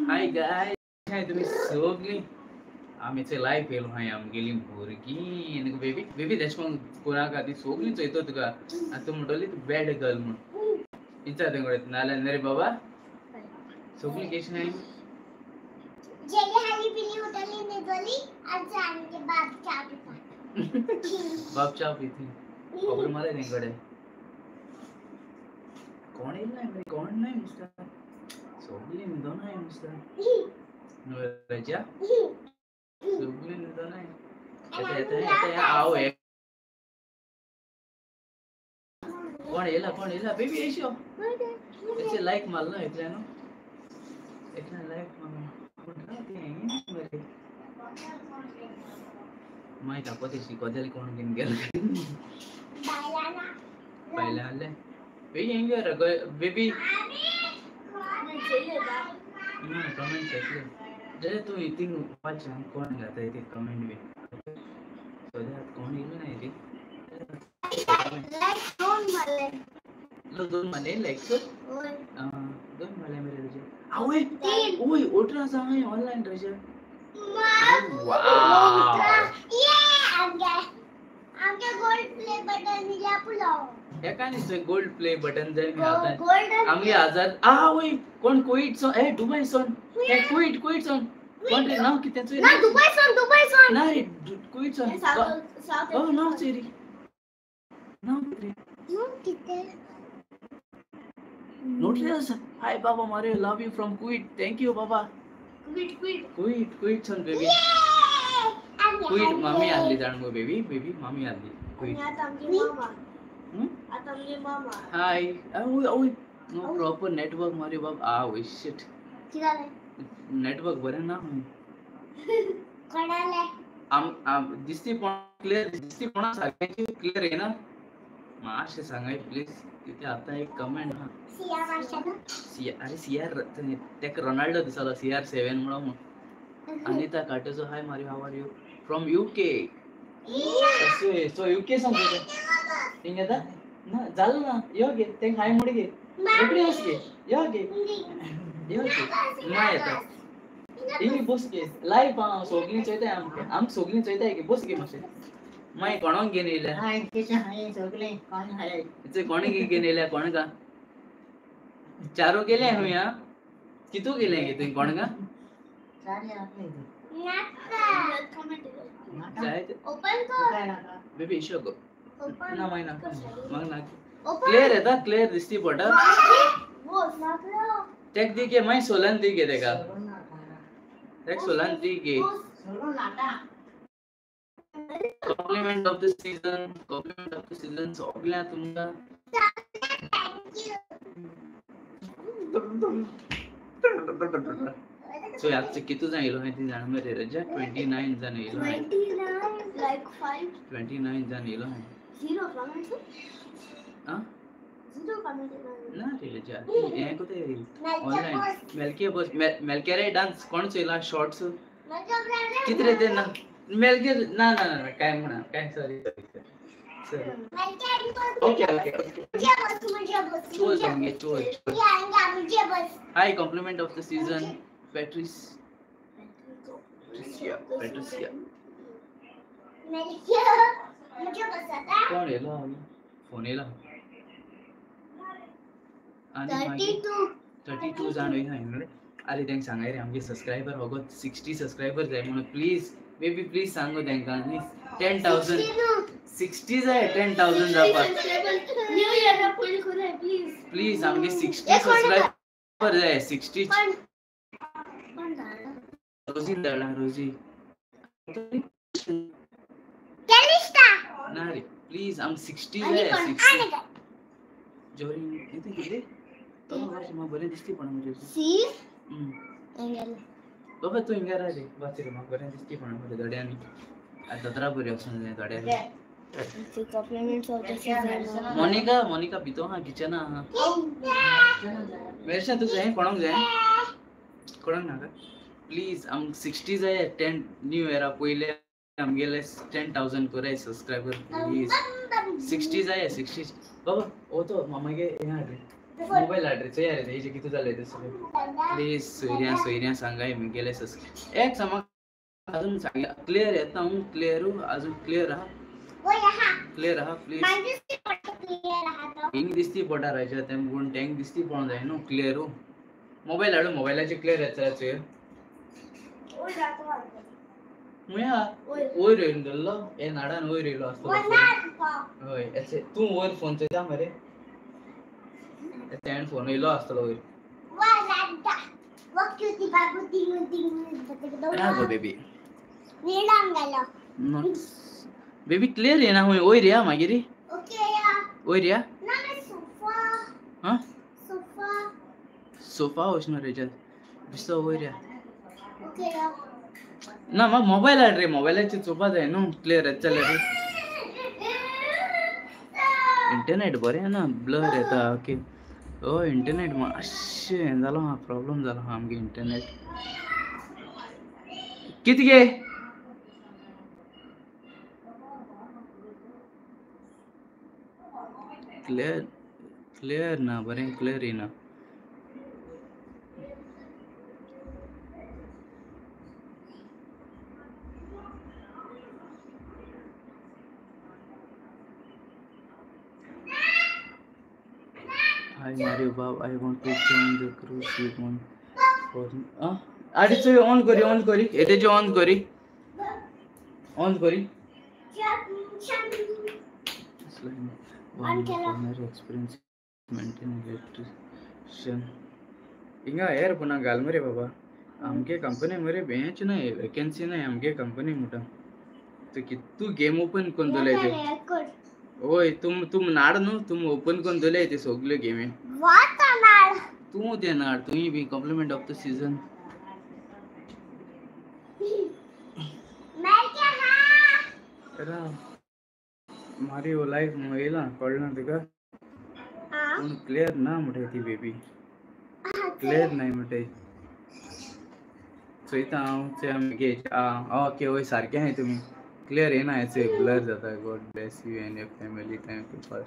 हाय guys, हाय तुम्ही सगळी आमीचे live येयलो हाय. आमगेली भुरगीं बेबी बेबी तेश कोणाक ती सगळीं चोयतो तुका. आनी तूं म्हणटली तूं बॅड गर्ल म्हूण. विचार तेंकडे नाल्यार रे बाबा सगळीं केश नाय. बाप च्या पिती खबर मारे तेंकडे. कोण येयला नाही, कोण नाही नुसता सगळीं न्हिदोन हाय नुसता रजा सगळीं न्हिदोन हाय. येता येता येता हांव कोण येयला, कोण येयला बेबी येयशो. तेचे लायक मारलो एकल्यान न्हू, एकल्यान लायक मारलो पूण तें मरे मागीर तापो ते शिकवतले कोण घेवन गेले बायलां आहले. बेबी हेंगे बेबी ना कमेंट चेकले जरे तूं इथिंग वाच कोण घाताय ते कमेंट बी सद्या कोण येयलो ना रे. दोन मारले लायक्स, दोन मारले मरे तुजे. आवय ओय 18 आसा हांवें ऑनलायन रजा. एकानी गोल्ड प्ले बटन जाय आमगे हजार. आवय कोण कुवेट सोन ए दुबय सोन ए कुवेट कुवेट सोन कोण रे नाव कितें चोय ना दुबय सोन, दुबय सोन ना रे कुवेट सोन. ओ नाव चोय रे, नाव कितें नाव कितें नोटलेस. हाय बाबा मारे love you from Kuwait. Thank you Baba. Kuwait Kuwait Kuwait Kuwait son baby. Kuwait मामी आणली जाण गो बेबी. बेबी मामी आणली कुवेट. आता आमची मामा, आता आमची मामा. हाय ओय ओय नो प्रॉपर नेटवर्क मारे बाब. आ ओय शिट कितें जालें? नेटवर्क बरें ना कोणाले आम आम दिसती पण क्लियर दिसती कोणा सगळ्यांची क्लियर आहे ना. मातशें सांगाय प्लीज. तिथे आता एक कमेंट हा सिया माशा सिया. अरे सिआर तेका रोनाल्डो दिसलो CR7 म्हणून. Anita काटेजो hi Mario how are you from UK. So UK सांगतो हिंग येता ना जालो ना. यो गे तेंका हाय म्हण गे रोखडी वच गे. यो गे यो गे ना येता हिंग बस गे लायव्ह आहा सगळीं चोयताय आमकां. आमकां सगळीं चोयताय गे. बस गे मातशें. मागीर कोणाक घेवन येयल्या कोण घेवन येयल्या कोण का चारू गेले खंय हा कितू गेले गे तुवें कोण का बेबी इशो गो ना मागीर ना म्हाका ना क्लियर येता क्लियर दिसती पडटा तेक दी गे मागीर सोलान दी गे तेका तेक सोलान दी गे. Compliment of the season, compliment of the season सगळ्या तुमकां. सो आजचे कितू जाण येयलो ती जाण मरे रजा. 29 जाण येयलो. 29 जाण येयलो. ना रे रजा हें कोते ऑनलायन मेलके बस मेलकेरे डान्स कोण चोयला शॉर्ट्स कितें रे ते ना मेलके ना ना ना काय म्हणा काय sorry sorry okay okay चोल जावंगे चोल. Hi compliment of the season Patrice Patricia Patricia कोण येयलो फोन येयला आनी मागीर 32 जाण वयना हिंगा. अरे तेंका सांगाय रे आमगे सबस्क्रायबर होगो 60 सबस्क्रायबर जाय म्हणून. प्लीज बेबी प्लीज सांगो तेंका 10,000 60 जाय 10,000 जावपाक. प्लीज आमगे 60 सबस्क्रायबर जाय 60. रोजी धाडला रोजी ना रे प्लीज आम 60 जाय 60. जोरी कितें कितें तो म्हाका बरें दिसती पण म्हणजे बाबा तूं हिंगा रे वाच रे म्हाका बरें दिसती पण मरे थोड्यांनी दत्रा बरी वचूंक जाय थोड्यांनी. मोनिका मोनिका भितर आहा किचना आहा. मेरशा तुका जाय कोणाक जाय कोणाक नाका प्लीज. आमकां 60 जाय 10 न्यू इयरा पयले आमगेले 10,000 कराय सबस्क्रायबर प्लीज. 60 जाय 60. बाबा ओ तो मामागे हें हाड रे मोबायल हाड रे चोया रे हेजे कितें जालें तें सगळें प्लीज सोयऱ्यां सोयऱ्यां सांगाय मुगेले सबस्क्रायब एक समज अजून सांग क्लियर येता हांव क्लियर अजून क्लियर आहा क्लियर आहा प्लीज हिंग दिसती पडटा राजा तें पूण टँक दिसती पडोंक जाय न्हू क्लियर मोबायल हाडू मोबायलाचेर क्लियर येता चोय मुया वयर येवन धरलो हे नाडान वयर येयलो आसतलो हय एसे तूं वयर फोन चोयता मरे तेणें फोन येयलो आसतलो वयर रागो बेबी बेबी क्लियर येना हुंय वयर या मागीर वयर या हां सोफा वचना रेजा दिसता वयर या ना म्हाका मोबायल हाड रे मोबायलाचेर चोवपा जाय न्हू क्लियर येता जाल्यार इंटरनेट बरें ना ब्लर येता ओके हय इंटरनेट मातशें हें जालो आहा प्रॉब्लम जालो आहा आमगे इंटरनेट कितें गे क्लियर क्लियर ना बरें क्लियर येना Hi Mario Bob, I want to join the cruise ship on for आडी चोय ऑन करी हेते जे ऑन करी ऑन करी ऑन केला एक्सपीरियंस मेंटेन इलेक्ट्रिशियन हिंगा हेर पुन्हा घाल मरे बाबा आमगे कंपनी मरे बेंच ना वॅकन्सी ना आमगे कंपनी म्हणटा तूं गेम ओपन करून दवरले ते ओय तुम तुम नाड न्हू तुम ओपन करून दवरले ते सगल्यो गेमी तूं ते नाड तुंय बी compliment of the season Mario live येयला कळ्ळें तुका पूण क्लियर ना म्हणटा ती बेबी क्लियर नाय म्हणटा चोयता हांव चोय आमगे आं ओके वय सारकें आहाय तुमी क्लियर येना हें ब्लर जाता God bless you and your family thank you for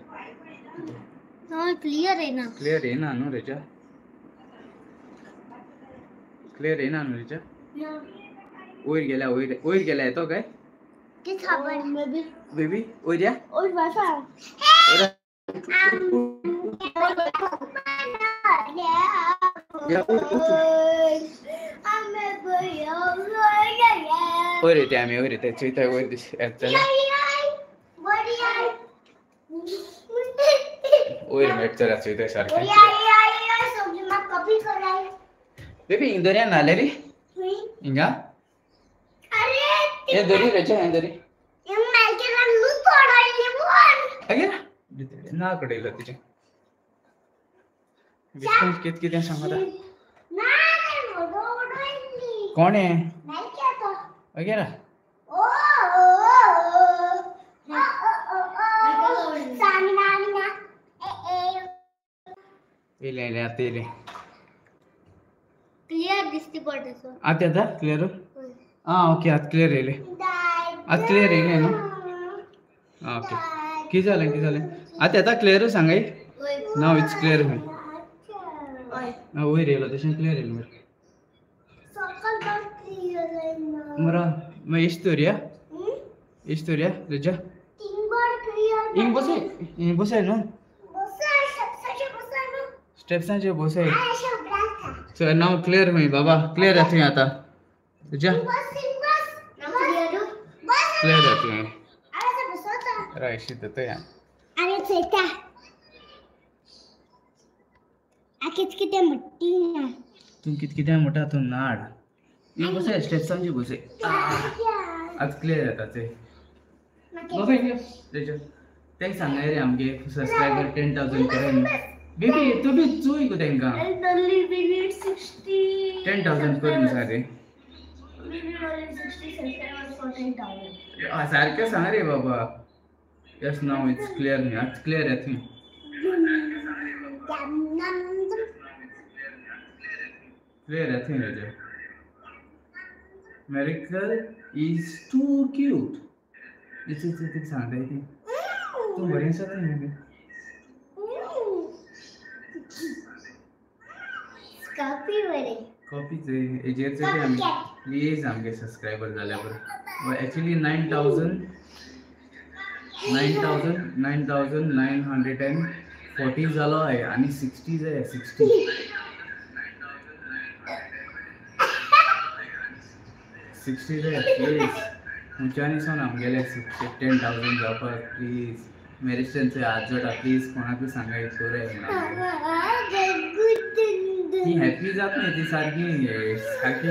clear येना क्लियर येना न्हू रेजा क्लियर येना न्हू रेजा वयर गेल्या वयर वयर गेल्या येतो काय बेबी वयर या वयर येता आमी वयर येता चोयता वयर दीस येता वयर मेळटा चोयता सारकें बेबी हिंग दर्या न्हाले रे हिंगा हे दरी रेचा हें दरी अगे ना कडयलो तिचें विस्कॉन्स कितें कितें सांगता कोण हें अगे ना येयलें येयलें आतां येयलें क्लियर दिसती पडटा आतां येता क्लियर आं ओके आतां क्लियर येयलें आतां क्लियर येयलें न्हू आं ओके कितें जालें कितें जालें आतां येता क्लियर सांगाय नाव it's clear खंय आं वयर येयलो तशें क्लियर येयलें मरे मरा मागीर एश दवरया एश दवरया रेजा हिंग बसय हिंग बसय न्हू स्टेप्सांचेर बसय सो नाव क्लियर खंय बाबा क्लियर जाता थंय आतां रेजा क्लियर जाता थंय रायशी जाता अरे चोयता कित कितें म्हणटा तूं कित कितें म्हणटा तूं नाड हिंग बसय स्टेप्सांचेर बसय आतां क्लियर जाता ते बाबा रेजा तांकां सांगाय रे आमगे सबस्क्रायबर 10,000 कर बेबी तूं बी चोय गो तांकां 10,000 कर न्हू रे सारकें सांग रे बाबा यस नाव it's clear न्ही आतां क्लियर येता थंय क्लियर येता थंय Reja miracle is too cute it's सांगता ती तूं बरें आसा थंय. कॉपी बरे कॉपी हेजेर चोय आमी प्लीज आमगे सबस्क्रायबर जाल्या बरो. एक्चुली 9,940 जालो आहे आनी 60 जाय 60 60 जाय प्लीज. खंयच्यानी सावन आमगेले 10,000 जावपाक प्लीज. मॅरिस्टनचे हात जोडा प्लीज. कोणाकूय सांगा एक कोराय म्हणून. ती हॅपी जात न्ही ती सारकी सारकी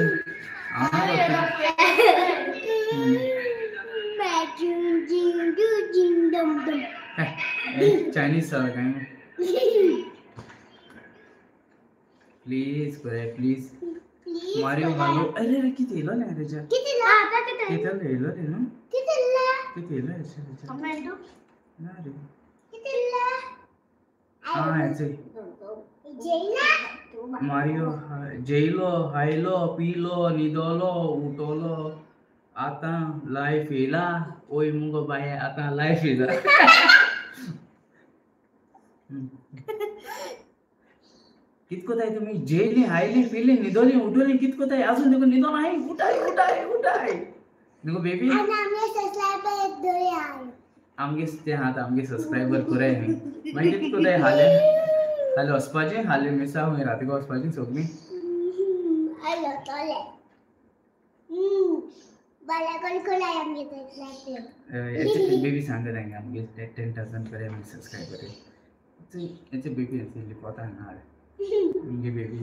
चायनीज साल काय प्लीज कोराय प्लीज. मारियो हालो अरे अरे किती येलो ना रेजा किती आता किती किती येलो रे ना किती किती येलो टोमॅटो ना रे किती हां याचे जेला मारियो जेलो हायलो पिलो निदोलो उठोलो आता लायफ येला ओय मुगो बाय आता लायफ येला. कितको ताय तुम्ही जेली हायली पिली निदोली उठोली कितको ताय अजून देखो निदोन आहे उठाय उठाय उठाय देखो बेबी. आमगे ते हात आमगे सबस्क्रायबर कोराय न्ही मागीर कितको ताय हाले हाले वचपाचें हाले मिसा हुंय राती वचपाचें सगळीं. बेबी सांगता तांकां आमगे 10,000 करे आमगे सबस्क्रायबर. हेचे बेबी लिपोता हांगा आमगे बेबी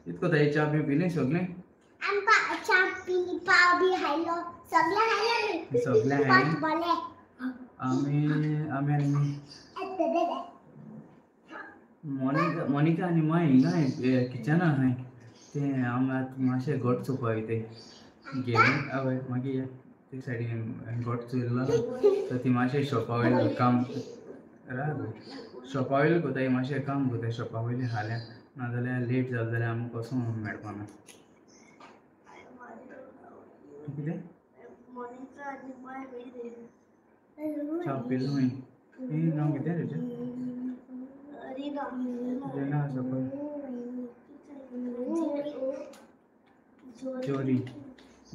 इतको ताई च्या बी पिली सगळें सगळें हायलें आमी आमी आनी मोनिका मोनिका आनी माय हिंगा किचना आहाय तें आमी आतां मातशें गोट चोवपा वयताय गेले हय मागीर ते सायडीन गोट चोयलो तर ती मातशें शॉपा वयलें काम राव शॉपा वयलें कोताय मातशें काम कोताय शॉपा वयलें हाल्यार नाजाल्यार लेट जालें जाल्यार आमकां कसो मेळपाना. कितें च्या पिलो खंय हें नांव कितें तेजें रिना आसा पळय जोरी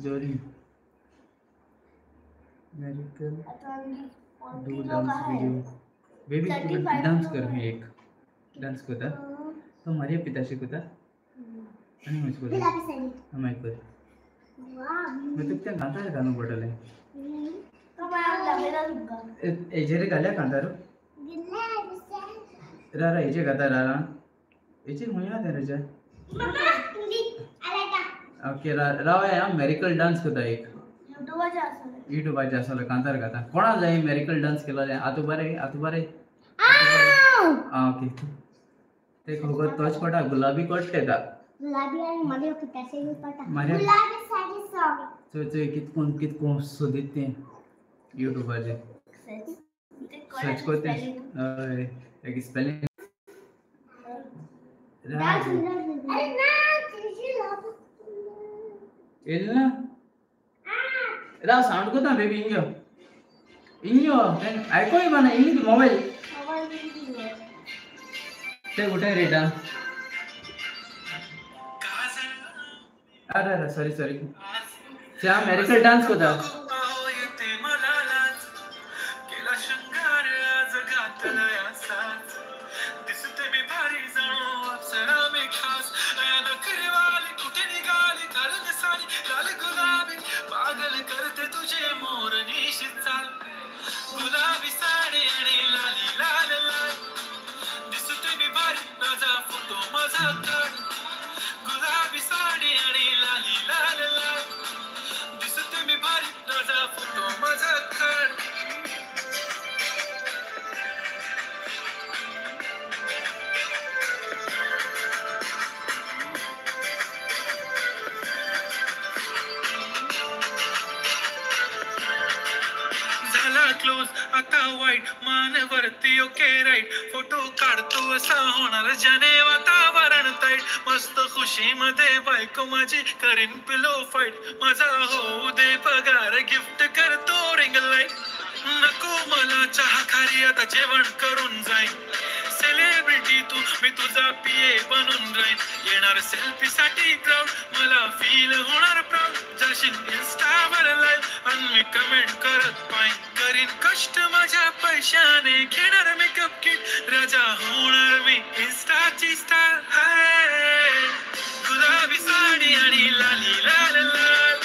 जोरी मेरिकल do dance video. Baby dance कर हे एक डांस करता तो मारिया पिताशी करता आनी खंयचो करता मागीर कर मागीर तुका तें कांतार घालूंक पडटलें. हेजेर घाल्या कांतार रा रा हेजे घाता रा रा हेजेर खंय आहा तें रेजा. ओके राव हांव मेरिकल डांस करता एक युट्यूबाचेर आसलो कांतार घाता. कोणा जाय मेरिकल डांस केलो जाल्यार आतां बरें आतां बरें. आं ओके ते खबर तोच पडटा गुलाबी कोट येता चोय चोय कितकोन कितकोन सोदीत तें युट्यूबाचेर सर्च करता हय एक स्पेलिंग. येयलें ना राव सावंड करता बेबी हिंग हिंग आयको येवपा हिंग मोबायल ते कुठे रेटा. अरे अरे सॉरी सॉरी त्या मेरिकल डान्स करता. आता वाईट मानवरती ओके राईट फोटो काढतो असा होणार ज्याने वातावरण ताईट मस्त खुशी मध्ये बायको माझी करीन पिलो फाईट माझा होऊ दे पगार गिफ्ट करतो रिंग लाईट नको मला चहा खारी आता जेवण करून जाईन. सेलिब्रिटी तू, मी तुझा पीए बनून राहीन. येणार सेल्फी साठी क्राऊड, मला फील होणार प्राऊड. जाशील इन्स्टावर लाईव्ह आणि मी कमेंट करत पाहिन. करीन कष्ट माझ्या पैशाने, घेणार मेकअप किट, राजा होणार मी इन्स्टाची स्टार. हाय गुलाबी साडी आणि लाली लाल लाल,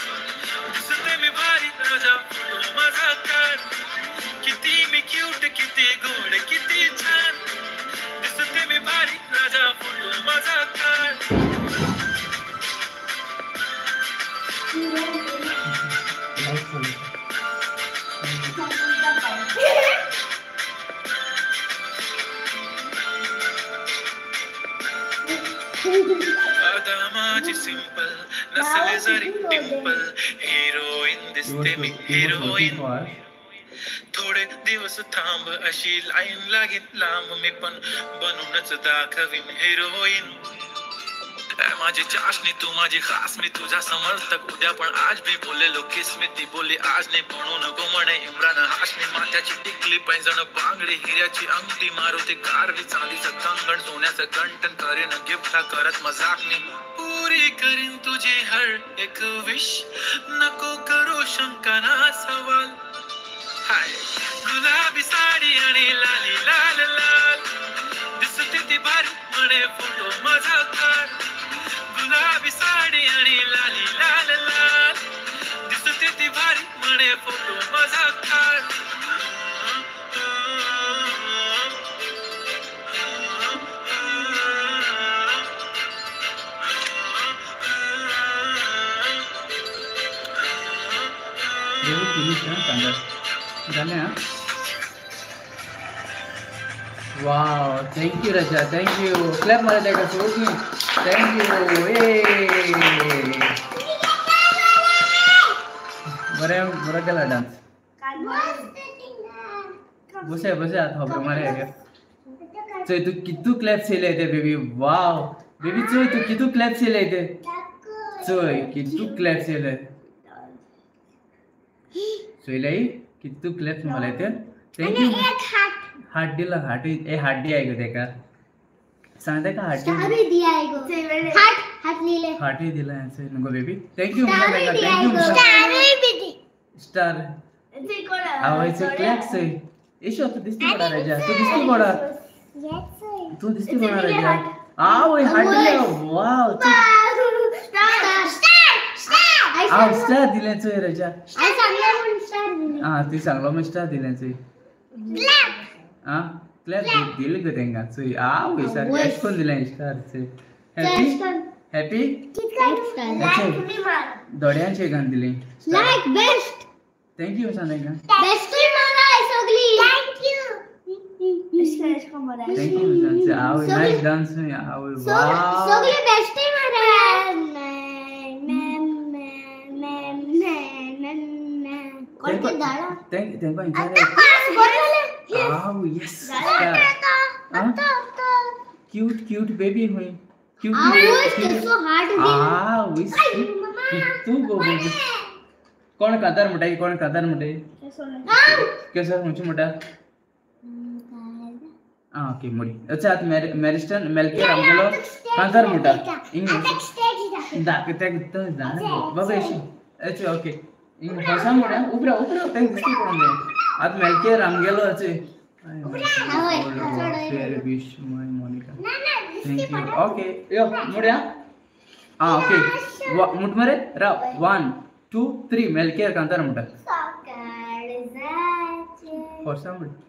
दिसते मी भारी, राजा फोटो माझा काढ. किती मी क्यूट, किती गोड, किती छान, दिसते मी भारी, राजा फोटो माझा काढ. आता माझी सिंपल नसले जरी डिंपल, हिरोईन दिसते मी हिरोईन. थोडे दिवस थांब, अशी लाईन लागेल लांब, मी पण बनूनच दाखवीन हिरोईन. माझी चाशनी तू माझी खास, मी तुझा समर्थक उद्या पण आज मी बोलेलो किस्मी. ती बोली आज नाही म्हणू नको म्हणे इम्रान हाशमी. माथ्याची टिकली पैंजण बांगडी, हिऱ्याची अंगठी, मारुती कारवी, चांदीचं कंगण, सोन्याचं कंटन, करीन गिफ्ट करत मजाक मी. पुरी करीन तुझी हर एक विश, नको करू शंका ना सवाल. हाय गुलाबी साडी आणि लाली लाल लाल, दिसते ती भारी, म्हणे फोटो माझा काढ. गुलाबी साडी आणि लाली लाल लाल, दिसते ती भारी, म्हणे फोटो माझा काढ. जालें हाँ. Wow, thank you Raja, thank you. Clap मारा ताका सगळीं. Thank you. ए बरें बरो केला डान्स. बसे बसे आतां खबर मारे हेका. चोय तूं कितू क्लॅप्स येयले ते बेबी. वाव बेबी, चोय तूं कितू क्लॅप्स येयले ते. चोय कितू क्लॅप्स येयले. चोयले कितू क्लॅप्स मारले ते. Thank you. हाट दिला, हाट ए हाट दी आयगो तेका. सांग तेका हाट हाटय दिला नको baby. Thank you thank you. Star आवयचो क्लॅप्स चोय. येशो तूं दिसती पडा राजा, तूं दिसती पडा, तूं दिसती पडा राजा. आवय हाट दिला. वाव हांव स्टार दिलें चोय राजा. आं तुवें सांगलो म्हण स्टार दिलें चोय. आं क्लॅप दिलें गो तेंकां चोय. आवय सारकें अशें करून दिलें स्टार चोय. Happy happy. दोड्यांचे घालून दिलें. Thank you सांग तेंकां. Thank you. आवय नायस डान्स. आवय वाव. तेंकां yes. Cute cute baby हुई. क्यूट तू गो बेबी. कोण कांतार म्हणटा? कोण कांतार म्हणटा? केसर खंयचो म्हणटा? आं ओके मोडी. अच्छा आतां मॅरिस्टन मेलकेर आमगेलो कांतार म्हणटा. दाखय तेका जाणा बाबा येशी. अच्छा ओके हिंग फर्सान म्हणटा. उपरा उपरा तेंका दिसती पडोंक जाय. आतां मेलकेर आमगेलो अचे मोनिका. Thank you. Okay यो मुड्या. आं ओके मुट मरे राव. 1 2 3 मेलकेर कांतार म्हणटा. फर्सान म्हणटा.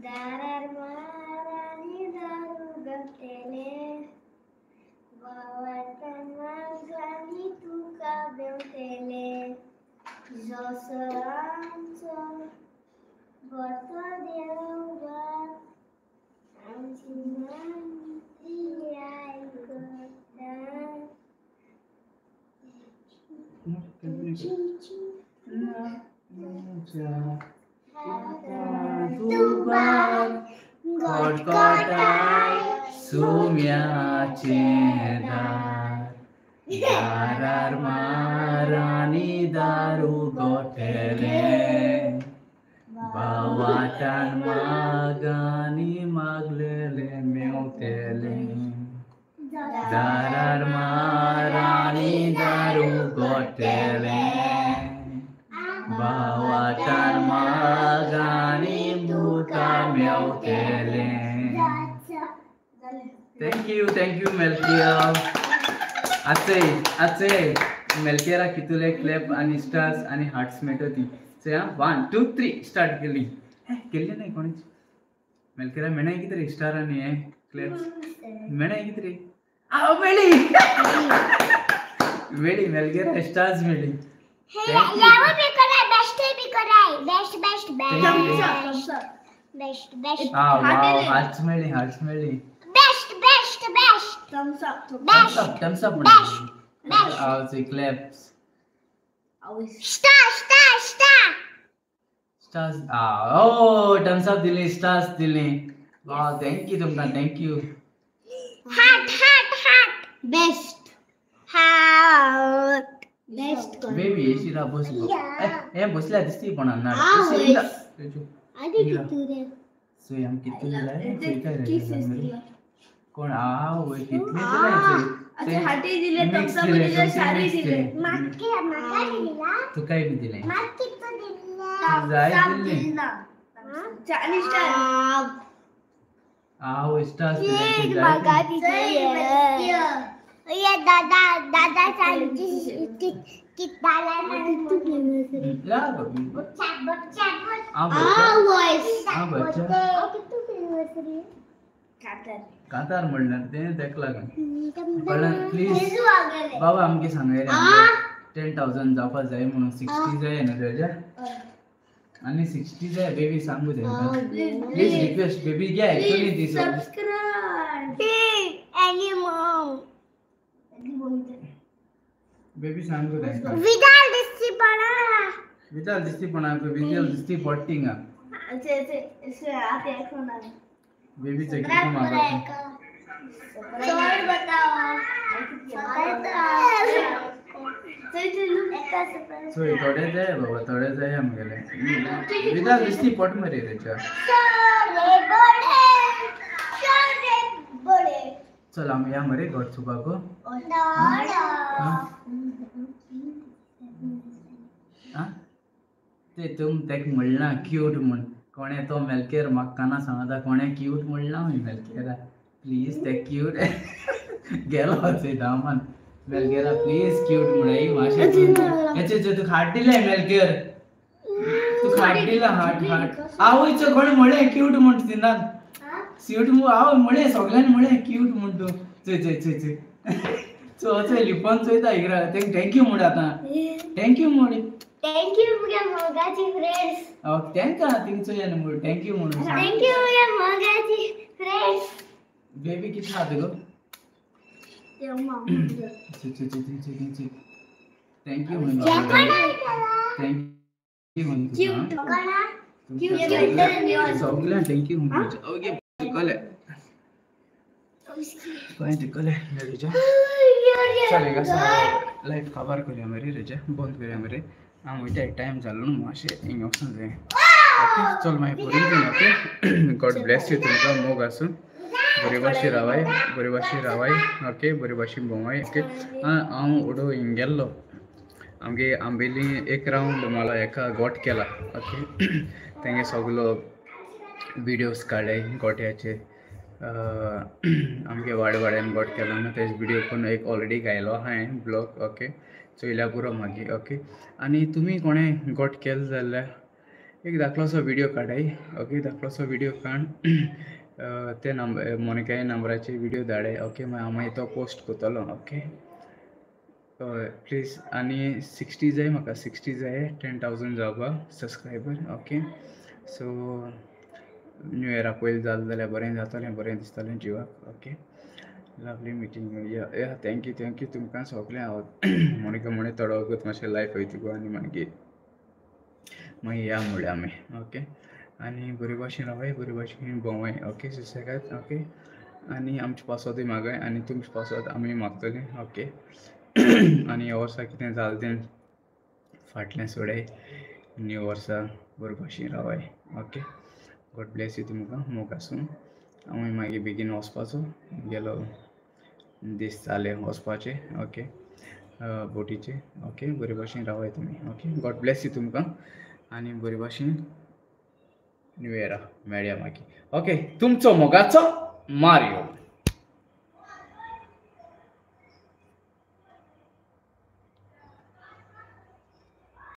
दारार मारानी दारू गट्टेले, बावतान मार दारार मारानी दारू गोठले बावाटान मागानी मागलेले मेवतेले दारार मारानी दारू गोठले बावाटान मागानी मुका मेवतेले. Thank you मेल्किया. आचे आचे मेल्केरा कितले क्लॅप आणि स्टार्स आणि हार्ट्स मेळटा ती. 1 2 3 स्टार्ट केली केल्ली नाही कोणीच. मेल्केरा मेणाय कितें रे स्टार आनी हे क्लॅप्स मेणाय कितें रे? आ मेळी मेळी मेल्केरा स्टार्स मेळी. हार्ट्स मेळी हार्ट्स मेळी. Best best best. Thumbs up. Thumbs up. Thumbs up. Best. Best. I'll claps. Star star star. Stars. Ah, oh, thumbs up दिले, stars दिले. Wow, thank you तुमका, thank you. Heart heart heart. Best. Heart. Best. Baby, येशीरा बस. ए बसल्या दिसती पण ना. आधी किती रे? सोय आम किती दिलाय? सोय काय रे? कोण आ वय कितले दिले? हाटी दिले, थम्स अप दिले, सारी दिले. माके माका दिला. तू काय बी दिले? माके तो दिला. जाय दिले. 40 स्टार. आ वो स्टार्स दिले. माका दिले. ये दादा दादा सांची किताला ला बच्चा बच्चा आ बच्चा कातार म्हणणार ते तेका लागून कळ्ळें. प्लीज बाबा आमकां सांगय 10,000 जावपा जाय म्हणून. 60 जाय न्हू तेज्या आनी 60 जाय बेबी सांगू तेंकां. प्लीज रिक्वेस्ट बेबी घे एक्चुअली दी बेबी सांगू तेंकां. विदाल दिसती पडा विदाल दिसती पडा विदाल दिसती पडटिंगा बेबी चेक सोय थोडे जाय बाबा थोडे जाय आमगेले. विदाल दिसती पट मरे रेच्या. चल आमी या मरे घट सुपाक. ते तुम तेका म्हणलां क्यूट म्हण. कोणे तो मेल्केर म्हाका काना सांगता कोणे क्यूट म्हणलां हांवें मेल्केरा प्लीज ते क्यूट गेलो चोय दामान. मेल्केरा प्लीज क्यूट म्हणाय मातशें. हेचे तुका हार्ट दिलें मेल्केर, तुका हार्ट दिला. हार्ट हार्ट आवयचो कोणें म्हळें क्यूट म्हण तिना स्यूट आवय म्हळें सगळ्यांनी म्हळें क्यूट म्हण तूं. चोय चोय चोय चोय चोय चोय लिपोन चोयता इकरा. तेंका thank you म्हण आतां. Thank you म्हण. Thank you मुगे मोगाची फ्रेंड्स. तेंका थिंग चोया न्हू म्हण thank you म्हणून. Thank you मुगे मोगाची फ्रेंड्स. बेबी कितले आहा गो? Thank you म्हणून. Thank you म्हणून सगळ्यांक thank you म्हणून. ओके कळ्ळें कळ्ळें रेजा. चल हिंगा लायफ खबर करूया मरे रेजा. बंद करूया मरे. हांव वयता टायम जालो न्हू मातशें हिंगा वचूंक जाय. ओके चल मागीर बरी ओके. God Blaise you. तुमकां मोग आसूं. बरे भाशेन रावाय बरे भाशेन रावाय. ओके बरे भाशेन भोंवाय. ओके हांव उडो हिंग गेल्लो आमगे आंबेली एक रावंड मालो एका गोट केला. ओके तेंगे सगलो विडियोज काडले गोट्याचे. आमगे वाड वाड्यान गोट केला न्हू तेज विडियो पण एक ऑलरेडी घायलो हांवें ब्लॉग. ओके चोयल्या पुरो मागीर. ओके आनी तुमी कोणें गोट केलो जाल्यार एक धाकलोसो विडियो काडाय. ओके धाकलोसो विडियो काड ते नंबर मोनिकाय नंबराचे विडियो धाडाय. ओके मागीर हांव मागीर तो पोस्ट करतलो. Okay please. आनी 60 जाय म्हाका. 60 जाय 10,000 जावपाक सबस्क्रायबर. ओके सो न्यू इयरा पयलीं जालें जाल्यार बरें जातलें, बरें दिसतलें जिवाक. Okay, lovely meeting you. Yeah yeah, thank you thank you तुमकां सगळें. हांव म्हणून म्हणे थोडो वगत मातशें लायफ वयता गो आनी मागीर मागीर या म्हणलें आमी. ओके, आनी बरे भाशेन रावाय, बरे भाशेन भोंवाय. ओके सुसेगाद. ओके, आनी आमचे पासतूय मागाय आनी तुमचे पासत आमी मागतलीं. ओके, आनी ह्या वर्सा कितें जालें तें फाटलें सोडाय, न्यू वर्सा बरे भाशेन रावाय. ओके, गॉड ब्लेस you तुमकां मोग आसूं. हांव मागीर बेगीन वचपाचो गेलो दीस जाले वचपाचे. ओके, बोटीचे. ओके, बरे भाशेन रावाय तुमी. ओके, गॉड ब्लेस you तुमकां आनी बरे भाशेन न्यू इयरा मेळया मागीर. ओके, तुमचो मोगाचो मारियो.